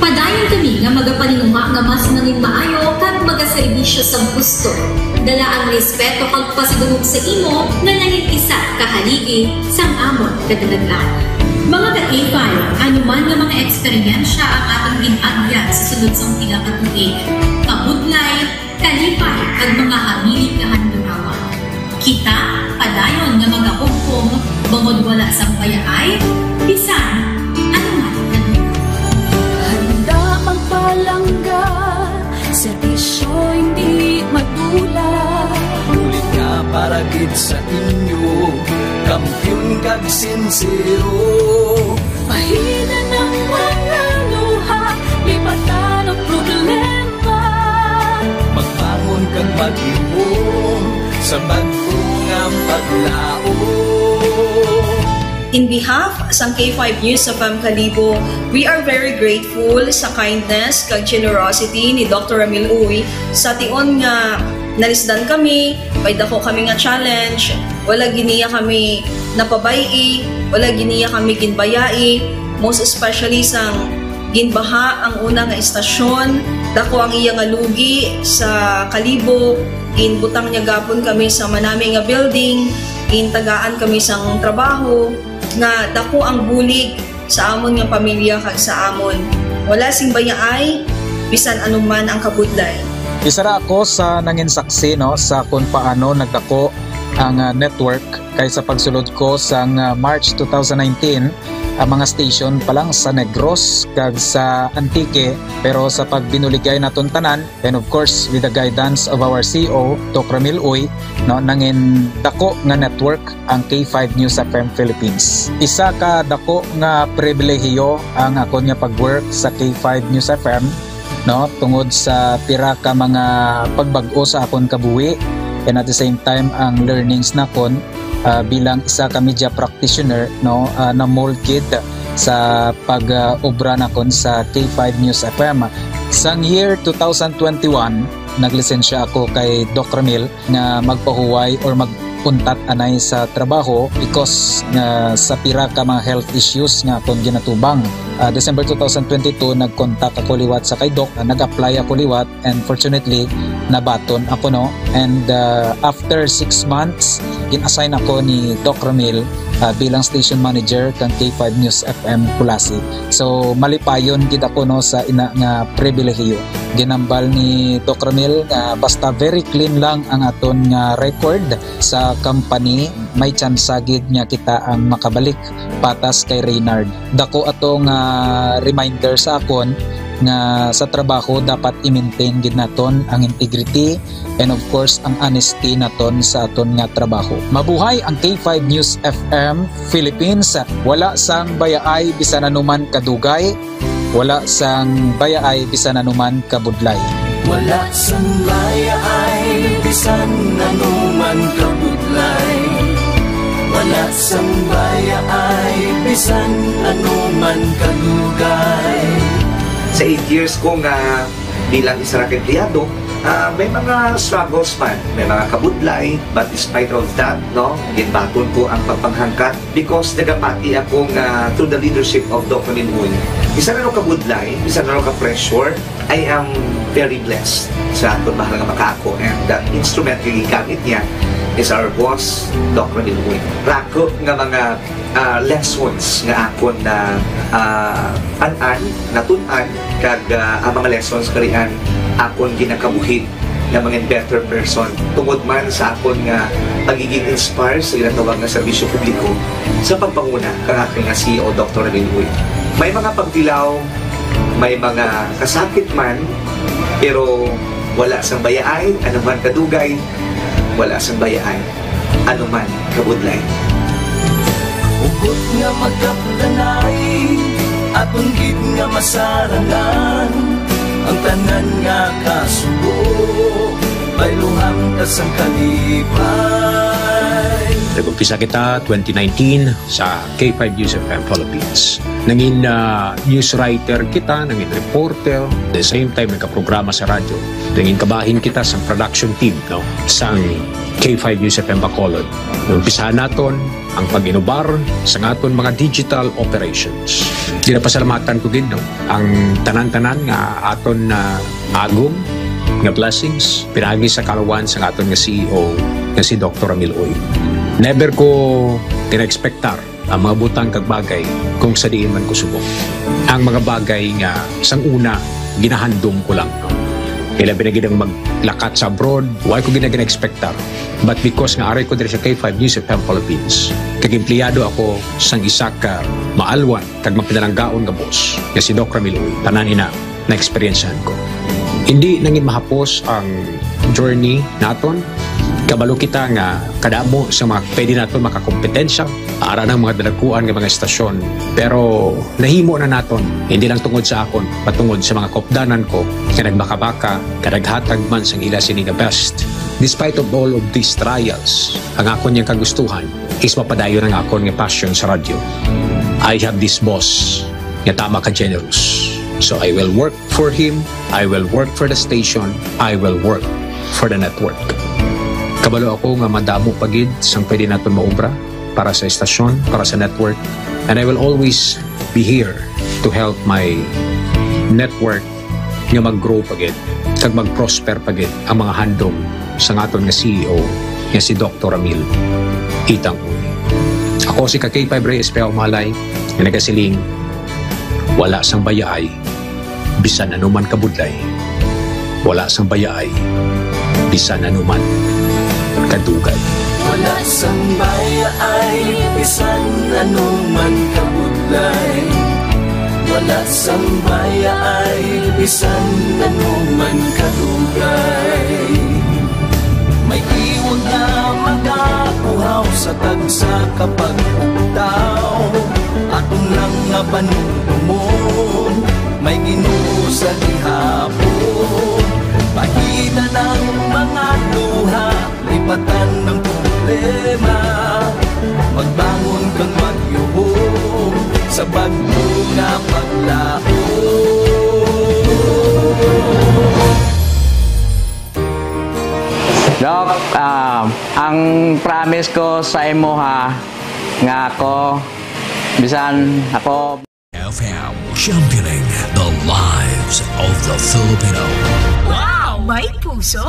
Padayon kami nga magapaninguha nga mas nangin maayo kag magaserbisyo sang husto. Dala ang respeto kag pasidungog sa imo nga nangin isa ka haligi sang amon kadalagan. Mga ka-K five, ano man nga mga eksperyensya ang aton gin-agyan sa sulod sang pila ka tuig, kabudlay, kalipay, kag mga habilin nga handurawan. Kita padayon nga magahugpong bangod wala sang bayaay bisan ano man. Handa magpalangga, serbisyo hindi madula. Bulig nga para gid sa inyo, kampiyon kag sinsero. Pahina ng mga luha, lipatan ang problema. Magbangon kag mag-ihom sa bag-o nga paglaom. In behalf sang K five News F M Kalibo, we are very grateful sa kindness kag generosity ni Doctor Ramil Uy. Sa tion nga nalisdan kami, may dako kami nga challenge, wala gid niya kami napabay-i, wala gid niya kami ginbayai, most especially sang ginbaha ang una nga istasyon. Dako ang iya nga lugi sa Kalibo. Ginbutang niya gapon kami sa manami nga building, gintagaan kami sang trabaho, nga dako ang bulig sa amon nga pamilya kag sa amon. Wala sing bayaay, bisan anuman ang kabudlay. Isa ra ako sa nangin saksi, no, sa kung paano nagdako ang, ah, network kay sa pagsulod ko sang, ah, March two thousand nineteen, ang mga station pa lang sa Negros kag sa Antique, pero sa pagbinuligay naton tanan, and of course, with the guidance of our C E O, Doc Ramil Uy, no, nangin dako nga network ang K five News F M Philippines. Isa ka dako nga pribilehiyo ang akon nga pag-work sa K five News F M, no, tungod sa pira ka mga pagbag-o sa akon kabuhi, and at the same time, ang learnings nakon, ah, bilang isa ka media practitioner, no, ah, na-mold gid sa pag-obra nakon sa K five News F M. Sang year two thousand twenty-one, naglisensya ako kay Doc Ramil nga magpahuway or mag-untat anay sa trabaho because nga sa pira ka mga health issues nga akon ginatubang. Ah, December two thousand twenty-two, nag-contact ako liwat sa kay Doc, ah, nag-apply ako liwat, and fortunately, nabaton ako, no? And, ah, after six months, gin-assign ako ni Doc Ramil, ah, bilang station manager kang K five News F M Culasi. So, malipayon gid ako, no, sa ina nga pribilehiyo. Ginambal ni Doc Ramil nga basta very clean lang ang aton nga record sa company, may tsansa gid nga kita ang makabalik patas kay Reynard. Dako ato nga reminder sa akon nga sa trabaho dapat i-maintain gid naton ang integrity and, of course, ang honesty naton sa aton nga trabaho. Mabuhay ang K five News F M Philippines. Wala sang bayaay bisan anuman kadugay, wala sang bayaay bisan anuman kabudlay. Wala sang bayaay bisan anuman kabudlay. Wala sang bayaay bisan anuman kadugay. Sa eight years ko nga bilang isa ra ka empleyado, ah, may mga struggles man, may mga kabudlay, but despite of that, no, ginbaton ko ang pagpanghangkat because nagapati ako nga through the leadership of Doc Ramil Uy, bisan ano kabudlay, bisan ano ka-pressure, I am very blessed sa akon mahal nga makaako, and the instrument nga gigamit niya is our boss, Doc Ramil Uy. Rako nga mga, ah, lessons nga akon na, ah, an-an, natun-an, kag, ah, ang mga lessons karian akon ginakabuhi nga mga better person tungod man sa akon nga pagiging inspire sa ginatawag nga serbisyo publiko sa pagpanguna kang akon nga C E O, Doc Ramil Uy. May mga pagtilaw, may mga kasakit man, pero wala sang bayaay, anuman kadugay, wala sang bayaay, anuman kabudlay. Hugot nga magkapdanay, aton gid nga masarangan, ang tanan nga kasubo, bayluhan ta sang kalipay. Nag-umpisa kita twenty nineteen sa K five News F M Philippines. Nangin, ah, news writer kita, nangin reporter, the same time nagkaprograma sa radyo. Nangin kabahin kita sa production team, no, sang K five News F M Bacolod. Umpisahan naton ang pag-inubar sa aton mga digital operations. Ginapasalamatan ko gid, no, ang tanan-tanan nga aton na agom nga blessings pinaagi sa kalawan sa aton nga C E O nga si Doctor Ramil Uy. Never ko gina-expectar ang mga butang kag bagay kung sa diin man ko subong. Ang mga bagay nga sang una ginahandom ko lang, no? Ilabi na gid ang maglakat sa abroad, wa ko gid na gina-expectar. But because nga ari ko diri sa K five News F M Philippines, kag empleyado ako sang isa ka maalwan kag mapinalanggaon nga boss nga si Doc Ramil Uy, tanan ina na-eksperyensyahan ko. Hindi nangin mahapos ang journey naton. Kabalo kita nga kadamo sa mga pwede naton makakompetensya ara ng mga dalaguan nga mga estasyon. Pero nahimo na naton, hindi lang tungod sa akon, patungod sa mga kopdanan ko nga nagbakabaka, nga naghatag man sang ila sini nga best. Despite of all of these trials, ang akon yang kagustuhan is mapadayon ang akon nga passion sa radyo. I have this boss nga tama ka generous. So I will work for him, I will work for the station, I will work for the network. Kabalo ako nga madamo pa gid sang pwede naton maobra para sa estasyon, para sa network, and I will always be here to help my network nga mag-grow pa gid kag mag-prosper pa gid ang mga handom sang aton nga C E O nga si Doctor Ramil Itang Uy. Ako si ka K five Reyes Peao Malay nga nagasiling, wala sang bayaay bisan anuman kabudlay, wala sang bayaay bisan anuman kadugay. Wala sang bayaay bisan anuman kabudlay, wala sang bayaay bisan anuman kadugay. May iwag nga magapuhaw sa tagsa ka pagpugtaw. Aton lang nga panumdumon, may Ginoo sa gihapon. Pahina ng mga luha, lipatan ng problema. Magbangon kang magyubong Sa bagyo nga paglaom. Doc, ah, ang promise ko sa imo ha, nga ako, bisan ako F M, championing the lives of the Filipino. Wow! May puso!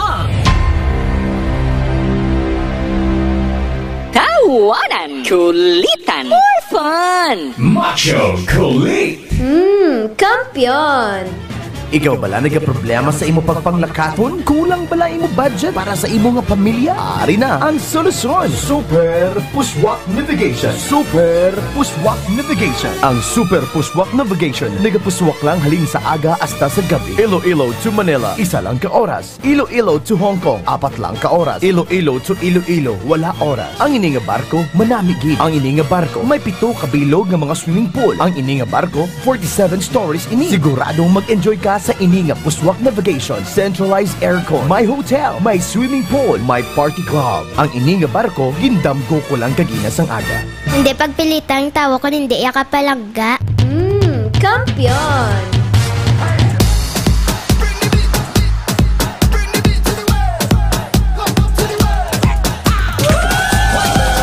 Tawanan, kulitan, more fun! Macho Kulit! Hmm, kampiyon! Ikaw bala nagaproblema sa imo pagpanglakaton? Kulang bala imo budget para sa imo nga pamilya? Ari na ang solusyon! Super Puswak Navigation. Super Puswak Navigation. Ang Super Puswak Navigation nagapuswak lang halin sa aga hasta sa gabi. Iloilo to Manila, isa lang ka oras. Iloilo to Hong Kong, apat lang ka oras. Iloilo to Iloilo, wala oras. Ang ini nga barko, manami gid. Ang ini nga barko, may pito ka bilog nga mga swimming pool. Ang ini nga barko, forty-seven stories ini. Siguradong mag-enjoy ka sa ini nga Puswak Navigation. Centralized aircon, may hotel, may swimming pool, may party club. Ang ini nga barko, gindamgo ko lang kagina sang aga. Hindi pagpilitan ang tawo kung hindi iya kapalangga. Mm, kampiyon!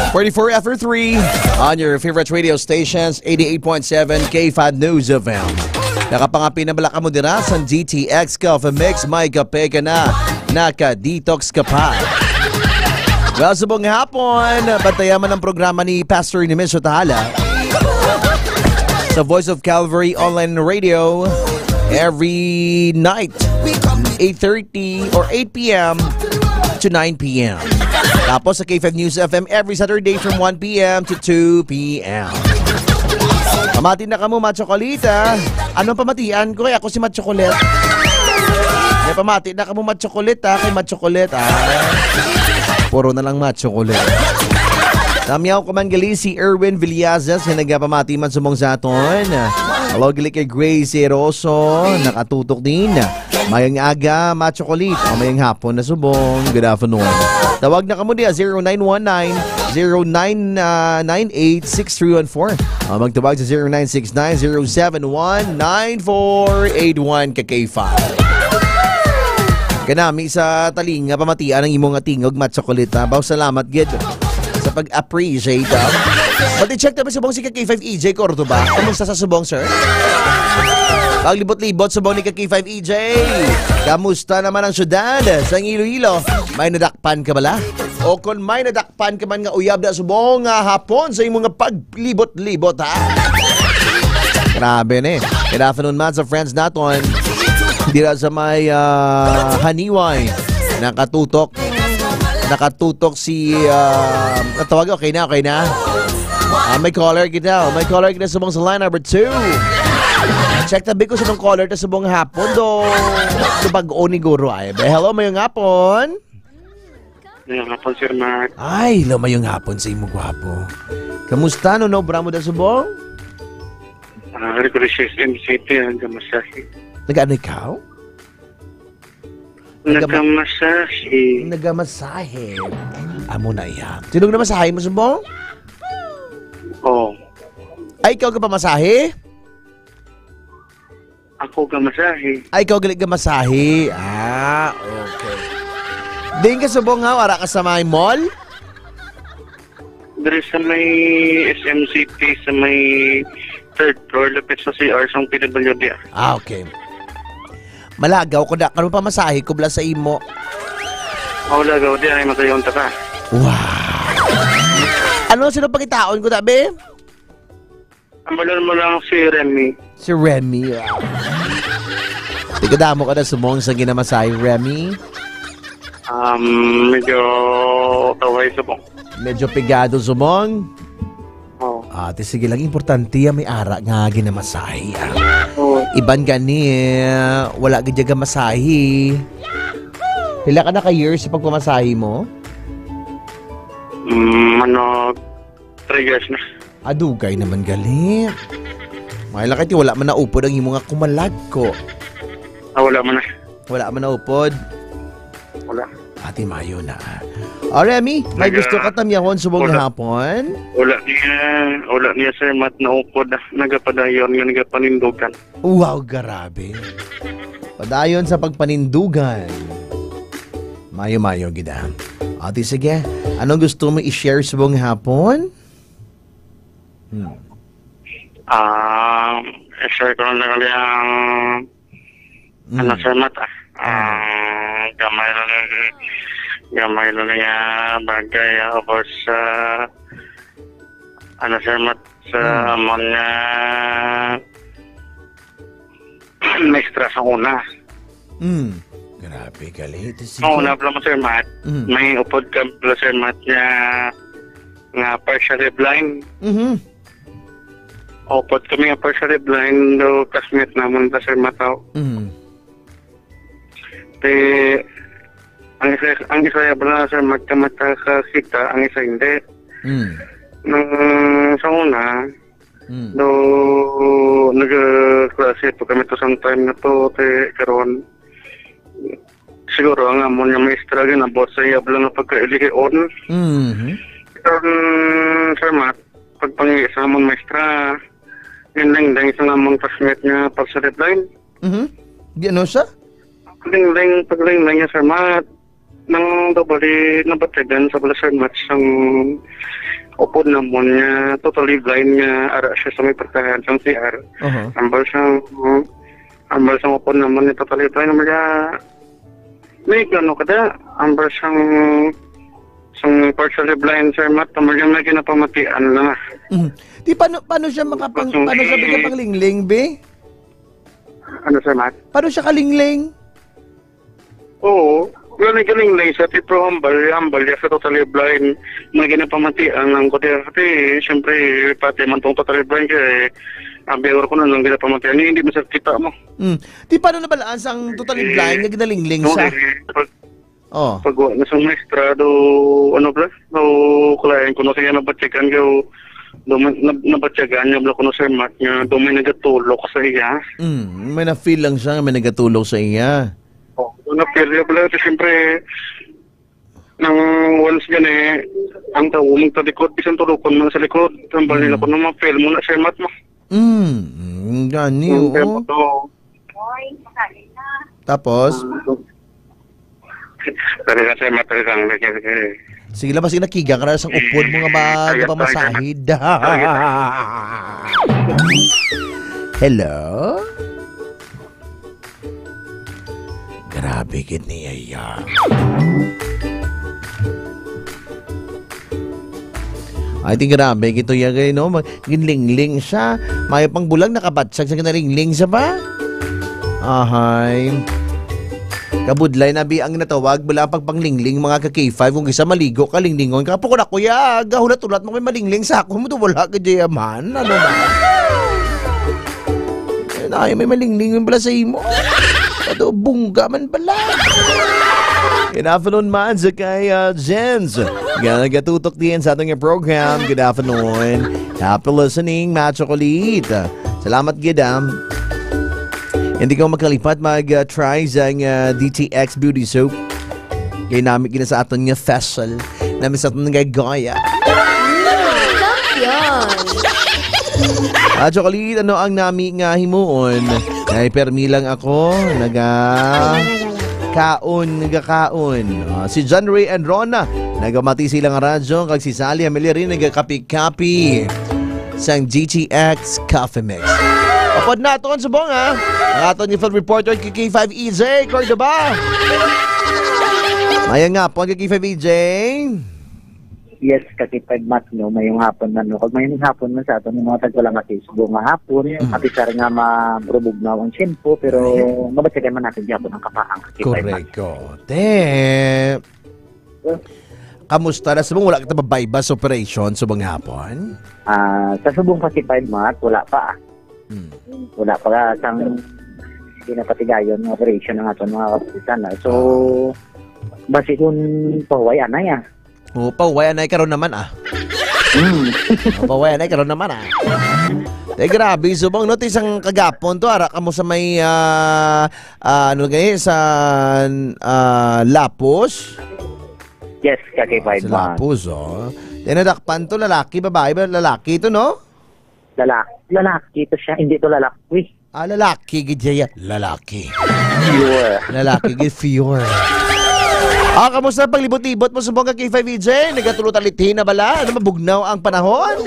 Forty-four after three on your favorite radio stations, eighty-eight point seven K five News F M. Nakapangapi na bala kamo dira sa D T X Coffee Mix, may kape ka na, naka-detox ka pa. Well, subong hapon, bantayan man ang programa ni Pastor Nemesio Tahala sa Voice of Calvary Online Radio every night, eight thirty or eight p m to nine p m. Tapos sa K five News F M every Saturday from one p m to two p m. Pamati na kamo, Machocolita. Anong pamatian ko? Kay ako si Machocolate. May pamati na kamo, Machocolita. Kay Machocolate, ah. Puro na lang Machocolate. Namyaw ko man gali si Erwin Villazas nga nagapamati man subong sa aton. Hello, gali kay Grace Rosso. Nakatutok din. Mayong aga, Machocolate. O, mayong hapon na subong. Good afternoon. Tawag na kamo diya, zero nine one nine, zero nine, ah, nine eight, six three one four. O, magtawag sa zero nine six nine, zero seven one, nine four eight one ka K five. Kanami sa talinga, pamatian ang imo nga tingog, Machocolate, ha? Baw, salamat gid sa pag-appreciate, ha? Pati check tabi subong si ka K five E J Cordoba. Kamusta sa subong, sir? Paglibot-libot subong ni ka K five E J. Kamusta naman ang syudad sa Iloilo? May nadakpan ka bala? O kung may nadakpan ka man nga uyab na subong nga hapon sa imo nga paglibot-libot, ha? Grabe ni. Good afternoon man sa friends naton. Dira sa may, ah, Haniway. Nakatutok. Nakatutok si, ah, natawag, okay na, okay na. Ah, may caller kita. May caller kita subong sa line number two. Check tabi ko sa nung caller ta subong hapon do. Subag-o ni guro ay. Be, hello, mayong hapon. Mayong hapon, Sir Mark. Ay, hello, mayong hapon sa imo, gwapo. Kamusta, no, no, bramo da subong? Ah, ari ko sa S M City, ang gamasahe. Nagaano ikaw? Nagama- Nagamasahe. Nagamasahe. Amo na iya. Sinong namasahe mo, subong? Oh. Ay, ikaw ka pamasahe? Ako gamasahe. Ay, ikaw gali gamasahe. Ah, okay. Diin ka subong ha? Wala ka sa may mall? Diri sa may S M City, sa may third floor, lapit sa C R sang P W D. Ah, okay. Malagaw ko da, karon pamasahe ko bala sa imo. Mao lagaw di ay matayon ta ka. Wow. Ano sino pangitaon ko, tabi? Ang balon mo lang si Remy. Si Remy, ah. Di kadamo ka na sumong sa ginamasahe, Remy? Um, medyo taway subong. Medyo pigado sumong? Oo. Ah, ti sige lang, importante yan, may ara nga ginamasahe, ah. Oo. Iban gani, wala gid ya gamasahe. Pila ka na ka years sa pagpamasahe mo? Mm, ano, Three years na. Adugay naman gali. May lakay ti wala man naupod ang imo nga kumalag ko. Ah, wala man na. Wala man naupod. Wala. Ate Mayo na. O, Remy, may Naga- gusto ka tamyahon subong Wala. hapon? Wala niya, wala niya, Sir Matt, naupod na. Nagapadayon nga nagapanindugan. Wow, grabe. Padayon sa pagpanindugan. Mayo-mayo gid, ah. Ate, sige. Anong gusto mo i-share subong hapon? Hmm. Ah, i-share ko lang ang Mm. Ano, Sir Matt, ah? Ah, gamay lang yung, gamay lang yung, ah, bagay, ah, about sa, ano, Sir Matt, sa Mm. amon nga maestra sa una. Mm. Grabe, gali. Ito si Sa una pala mo, Sir Matt, Mm. may upod ka pala, Sir Matt, nga, nga partially blind. Mhm. Upod kami nga partially blind, do classmate namon ta, Sir Matt, aw. Mhm. Te, ang isa, ang isa ya pala, Sir Matt, kamata ka kita, ang isa hindi. Mm. Nung sa una, Mm. do nagklase po kami to sometime na to, te, karon. Siguro ang amon nga maestra, ginabot sa iya lang nga pagkailihion. Mhm. Karon, Sir Matt, pagpangi sa amon maestra, ginlingling sa amon classmate nga pag sa deadline. Mhm. Di ano siya? Paglingling, paglingling niya, Sir Matt. Nang daw bali, nabatyagan sa bala, Sir Matt, sang upod namon nga totally blind nga ara siya sa may portahan sang C R. Aha. Ambal sang, ambal sang upod namon nga totally blind, ambal niya, may ano ka da? Ambal sang, sang partially blind, Sir Matt, ambal niya may ginapamatian lang, ah. Mhm. Di, paano, paano siya makapang-, Paano paano siya si- bigyan panglingling, be? Ano, Sir Matt? Paano siya kalingling? Oo. Wala na galing na isa, ti, pero hambal, hambal, ya sa totally blind. May ginapamatian lang ko, ti, ti, siyempre, pati man tong totally blind, kay, ang biyawer ko na lang ginapamatian, hindi man sa kita mo. Hmm. Di, paano nabalaan sang totally Eh, blind nga ginalingling no, sa? Eh, pag, Oh. Pag wa na sa maestra, do, ano, bla? Do, kalayan ko na siya nabatyagan, do, do, man-, nab-, nabatyagan niya, bla, ko na, Sir Matt, nga, do, may nagatulok sa iya. Mm, may na-feel lang siya nga may nagatulok sa iya. Oh, do, na-feel niya, bla, kasi siyempre, nang once gani, ang tao, magtalikod, bisan tulukon man sa likod, tambal nila Mm. ko na ma-feel mo na, Sir Matt, mo. Mm, mm, gani, Ang oo. tempo to. Tapos? Dali lang, sir, matagal lang. Sige lang, basta nakiga ka na sang upod mo nga ba, Ayos nga lang, sir. Pamasahid. Hello? Grabe gid niya, ya. Ay, di grabe gito ya, gay, no? Mag-, ginlingling siya. Mayo pang bulag, nakabatsag sa ginalingling siya ba? Ahay. Kabudlay na bi ang natawag, bala pagpanglingling, mga ka K five, kung isa maligo ka, linglingon ka. Pukon ako, ya, gahulat-ulat mo kay malingling sa ako, mo to wala ka, Jayaman. Ano ba? Ay, na, may malinglingon pala sa imo. Ato, bungga man pala. Good afternoon man sa kay, uh, Jens. Nga nagatutok din sa ating program. Good afternoon. Happy listening, Macho Kulit. Salamat gid, ah. Hindi ko makalipat mag, uh, try sa, uh, D T X Beauty Soap. Kay nami gina sa aton nga facial. Nami sa aton nga gaya. Champion! Ah, Chocolate, ano ang nami nga himuon? Ay, permi lang ako. Naga kaon, naga kaon. Ah, si John Ray and Rona, nagamati sila nga radyo. Kag si Sally Amelia rin, nagakapi-kapi sang G T X Coffee Mix. Apod na, tuon subong, ha? Ang aton yung field reporter, K K five E J Cordoba. Mayang nga po, K K five E J. Yes, K K five Matt, no, mayong hapon man, no. Kag mayong hapon man sa aton yung mga tagwala nga Facebook nga hapon, Mm. apisar nga mabrubugnaw ang tiyempo, pero Ayan. mabatyagan man natin gihapon ang kapahang, K K five Matt. Korek. Te. Kamusta na subong? Wala kita mabaybas operation subong hapon? Ah, sa subong K K five Matt, wala pa. Hmm. Wala pa sang pinapatigayon nga operation ang aton mga kapitan, ah. So, Ah. basi kung pahuway anay, ah. Oh, pahuway anay karon naman, ah. Hmm. Oh, pahuway anay karon naman, ah. Te, grabe, subong, no? Ti sang kagapon to, ara kamo sa may, ah, ah, ano gani, sa, ah, Lapos? Yes, ka K five Sa man. Lapos, oh. Te, nadakpan to, lalaki, babae ba? Lalaki to, no? Lalaki, lalaki to siya, hindi to lalaki. Ah, lalaki, gid siya. Lalaki. Pure. Lalaki, gid, pure. Ah, kamusta ang paglibot-libot mo subong ka K five E J? Nagatulo talithi na bala? Ano, mabugnaw ang panahon?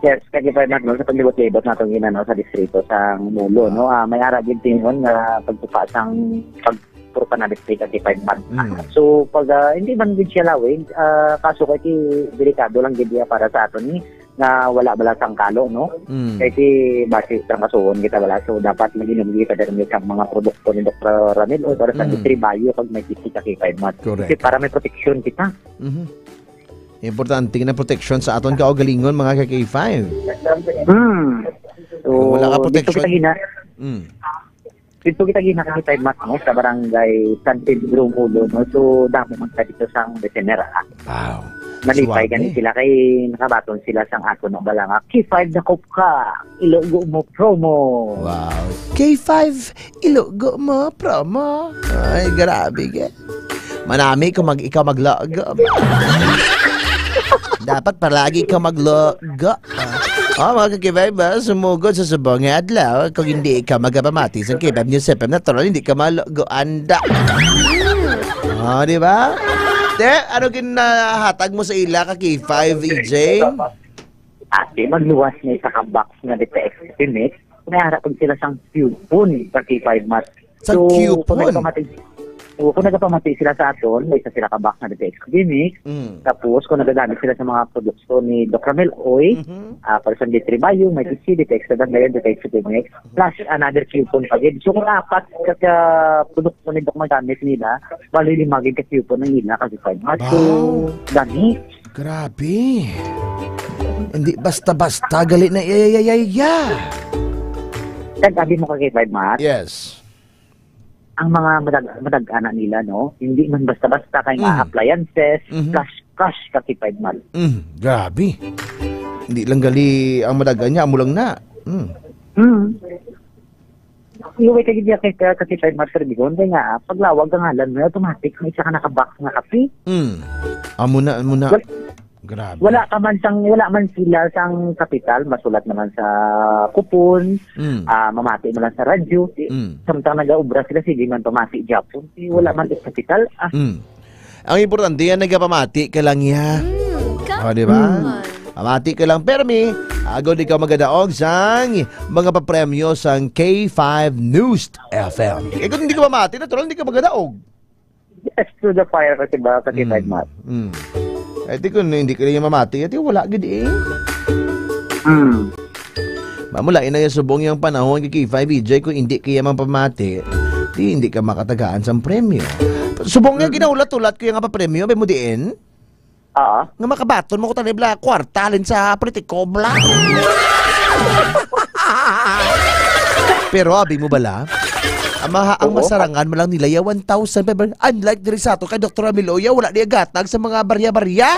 Yes, ka K five Mark, no, sa paglibot-libot natong ginano sa distrito sa Mulo, no? Ah, may ara gid tingon nga pagtupa sang pag puro panabit sa ka K five Mark. Mm. So, pag, ah, hindi man gid siya lawig, ah, kaso kay ti delikado lang gid iya para sa aton ni nga wala bala sang kalo, no? Mm. Kay ti basi trangkasuhon kita bala. So, dapat mag-inom kita diri sa mga produkto ni Doktor Ramil o para sa Mm. Distribayo pag may kisi ka K five Mark. Correct. Kasi para may proteksyon kita. Mhm. Importante na proteksyon sa aton kaugalingon, mga ka K five. Hmm. So, Kung wala ka dito proteksyon. kita gina-, Mm. dito kita ginakakita, Mac, no, sa barangay San Pedro Mulo, no? So, damo man ka dito sang detener, ah. Wow. Nalipay Suwabe. gani sila kay nakabaton sila sang ako na bala nga, "K five, dakop ka, ilugo mo promo." Wow. K five, ilugo mo promo. Ay, grabe ka. Manami kung mag-, ikaw maglogo. Dapat palagi ka maglogo. Ah. Oh, mga ka-K five, ah, sumugod sa subong nga adlaw. Kung hindi ka magapamati sa K five News F M, natural, hindi ka malogo anda. Oh, di ba? Te, ano ginahatag mo sa ila ka K five, E J? Ate, magluwas na isa ka box nga dito extremist. May harap pag sila sang coupon sa K five Mart. Sa So, coupon? kung nagpamati-, so, kung nagpamati sila sa aton, may isa sila ka box na dito extremist. Mm. Tapos, kung nagagamit sila sa mga produkto ni Doc Ramel Oy, Mhm. ah, para sa Litri Bayo, may T C, dito extra dandayan, dito extremist. Plus, another coupon pa gid. So, kung apat ka, ka produkto ni Doc magamit nila, bali lima gid ka coupon ang ila kasi five months. So, Wow. gani. Grabe. Hindi basta-basta, gali na, ya, ya, ya, ya, ya. Kag abi mo ka kay five months? Yes. Ang mga madag-, madag-ana nila, no? Hindi man basta-basta kay nga Mm. appliances, Mhm. cash, cash ka kay five months. Mm, grabe. Hindi lang gali ang madagan niya, amo lang na. Mm. Mm. Iway ka gid kay ka, kasi five months, sir, Bigon, kay nga, paglawag ka ngalan mo, automatic, may isa ka naka-box nga kape. Mm. Amo na, amo na. Wal-, Grabe. wala ka man sang, wala man sila sang kapital, masulat naman sa kupon, Mm. ah, mamati mo lang sa radyo. I-, Mm. samtang nag-aobra sila, sige man pamati gyapon. Eh, wala man sa kapital. Ah. Mm. Ang importante yan, nagapamati ka lang, ya. Mm, Oh, di ba? come on. Pamati ka lang, permi. Agod ikaw magadaog sang mga papremyo sang K five News F M. Eh, kung hindi ka mamati, natural, hindi ka magadaog. Yes, to the fire kasi ba, kasi Mm, five months. mm. Eh, di kung hindi ka niya mamati, eh, di wala gid eh. Mm. Mamulain na yung subong yung panahon kay K five E J, kung hindi kaya man pamati, di hindi ka makatagaan sang premyo. Subong nga Mm. ginahulat-hulat ko yung nga papremyo, may mo diin? Oo. Nga makabaton mo ko tani bla, kwarta halin sa politiko bla. Pero abi mo bala, ang maha-, ang Oo. masarangan mo lang nila ya one thousand five hundred. Unlike diri sa ato kay Doktor Amiloya, wala niya gatag sa mga barya-barya.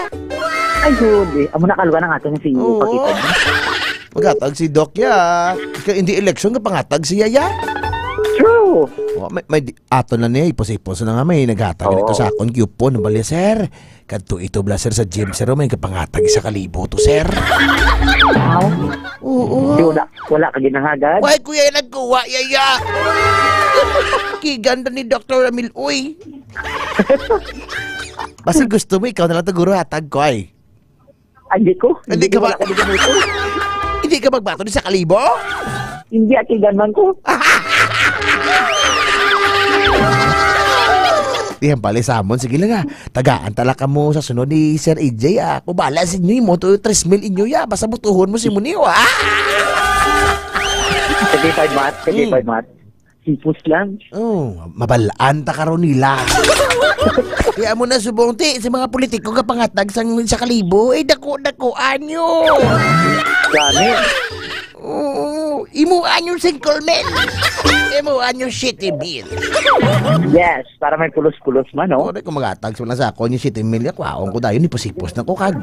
Ay, hindi. Amo na kalugan ang ato nga si Oo. Pakita niya. Magatag si Doc ya. Kay hindi eleksyon nga pangatag siya ya. True. Oh, may, may di-, ato na niya, ipos-ipos na nga may naghatag Oo. nito sa akon coupon. Bali, sir, kadto ito bla, sir, sa gym, sir, oh, may kapangatag isa ka libo to, sir. Wow. Oo. Di wala, wala ka ginahagad? Why, kuya, yung nagkuha, yaya? Kiganda ni Doktor Ramil, uy. Basta gusto mo, ikaw na lang to, guro, hatag ko, ay. Hindi ko. Hindi Hindi ka ko ba-, wala ko dito. Hindi ka magbato ni sa kalibo? Hindi, atigan man ko. Di ang bali sa amon. Sige lang, ah. Tagaan tala ka mo sa sunod ni Sir A J, ah. Kung bala sa inyo, mo to tres mil inyo, ya. Basta butuhon mo si Muniw, ah. Sige, five months. Sige, Hmm. five months. Sipos lang. Oh, mabalaan ta karon nila. Kaya mo na subong, ti, sa mga politiko nga pangatag sang, sa kalibo, eh, dako-dako anyo. Gani. Oo, imo anyo singkol mil. Imo anyo siyete mil. Yes, para may pulos-pulos man, no? Kung ako magatag sa mga sa ako, yung siyete mil, ya, kwaon ko dayon, ipos-ipos na ko, kag.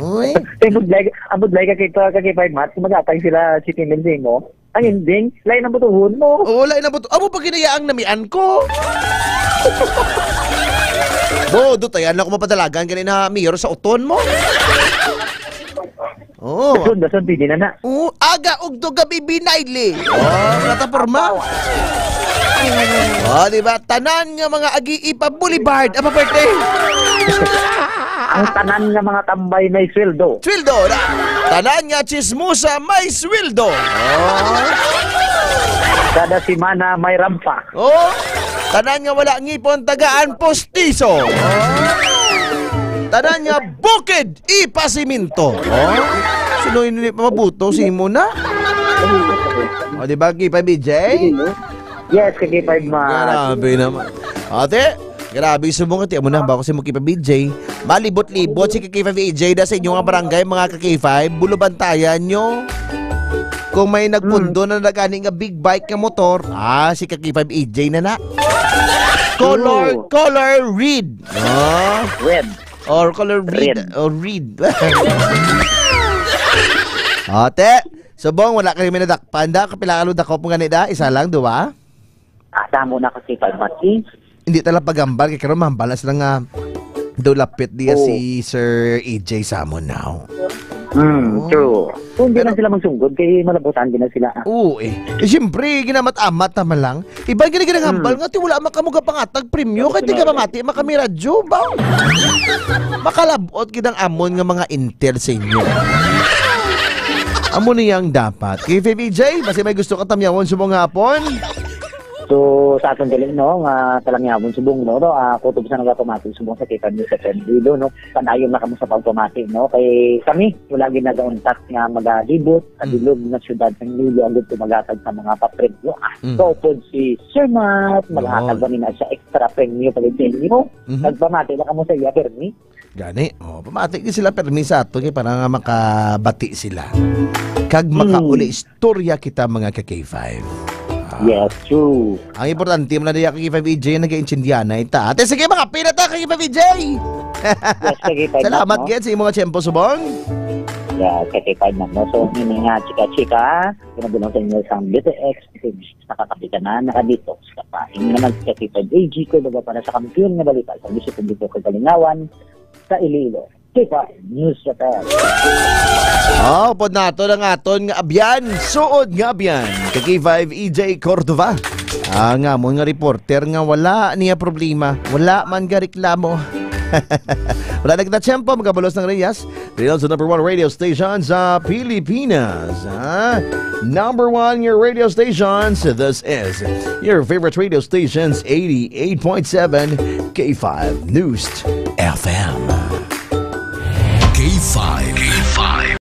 Uy. Kay budlay, ang budlay ka kita, ka K five Mat, kung mag-atay sila si Timil sa imo, ang ending, lain ang butuhon mo. Oo, lain ang buto-, amo pa ginayaang namian ko. Bo, dutayan ako mapadalagan ganina, mayor sa uton mo. Oo. Dason, dason, pwede na na. Oo, aga, ugto, gabi, binayli. Oh, plataporma. Oh, di ba? Tanan nga mga agi-i pa Boulevard. Apa, pwerte? Ang tanan nga mga tambay may sweldo. Sweldo na. Tanan nga chismosa may sweldo. Oh. Kada semana may rampa. Oh. Tanan nga wala ngipon tagaan postiso. Oh. Tanan nga bukid ipasiminto. Oh. Sino ini pa mabuto si mo na? O, di ba, K five B J? Yes, ka K five Mat. Grabe naman. Ate, grabe subong ati mo na ba ako si Muki pa B J? Malibot-libot si K five A J da sa inyo nga barangay, mga ka K five. Bulubantayan nyo. Kung may nagpundo na nagani nga big bike nga motor, ah, si ka K five A J na na. Color, True. Color red. Oh. Red. Or color red. Red. Or red. Ate, subong, wala kayo may nadakpan da? Kapila ka lo dakop mo gani da? Isa lang, duwa? Asa mo na kasi pagmati? Hindi tala pagambal, kay karon mahambal na sila nga daw lapit diya Oo. si Sir A J sa amon now. Mm, Oo. true. Kung di Pero lang sila magsunggod, kay malabutan din na sila. Oo eh. Eh, siyempre, ginamat-amat naman lang. Iba gini ginahambal Mm. nga, ti wala man kamo gapangatag premyo, kay Wala tiga na. Mamati man kami radyo, ba? Makalabot gid ang amon nga mga intel sa inyo. Amo niyang dapat. K five A J, basi may gusto ka tamyawon subong nga hapon? So, sa aton dili, no, nga talangyawon subong, no, no, ah, kutob sa nagapamati subong sa kita ni sa Pedro, no, panayon na kamo sa pagpamati, no, kay kami, wala gid nagauntat nga magalibot sa Mm. bilog nga syudad sang Iloilo, agud ko maghatag sa mga papremyo. Ah, Mm. so, upod si Sir Matt, maghatag Yun. ba nina siya extra premyo pag sa inyo? Mhm. Nagpamati na kamo sa iya, Permi? Gani, oh, pamati gid sila permi sa ato kay para nga makabati sila. Kag Hmm. makauli istorya kita, mga ka K five. Ah. Yes, true. Ang importante man na diya ka K five A J, nag-iintindihan na ita. Ate, sige, mga pila ta ka K five A J. Yes, ka K five, Salamat no? gid sa imong tiyempo subong. Yeah, ka K five, no? So, ini nga chika-chika, pinagulong sa inyo sa B T X, nakakapita na, nakadetox ka pa. Ini naman si ka K five A G, ko diba, para sa kampiyon nga balita sa Bisyo Publiko kag Kalingawan, sa Iloilo. K five News Channel. Oh, pod nato ang aton nga abyan, suod nga abyan. Kay K five E J Cordova. Ang amon nga reporter nga wala niya problema, wala man ga reklamo. Wala na kita tiyempo, magabulos ng Reyes. Real sa number one radio station sa Pilipinas, ha? Number one your radio stations. This is your favorite radio stations, eighty-eight point seven K five News F M. K five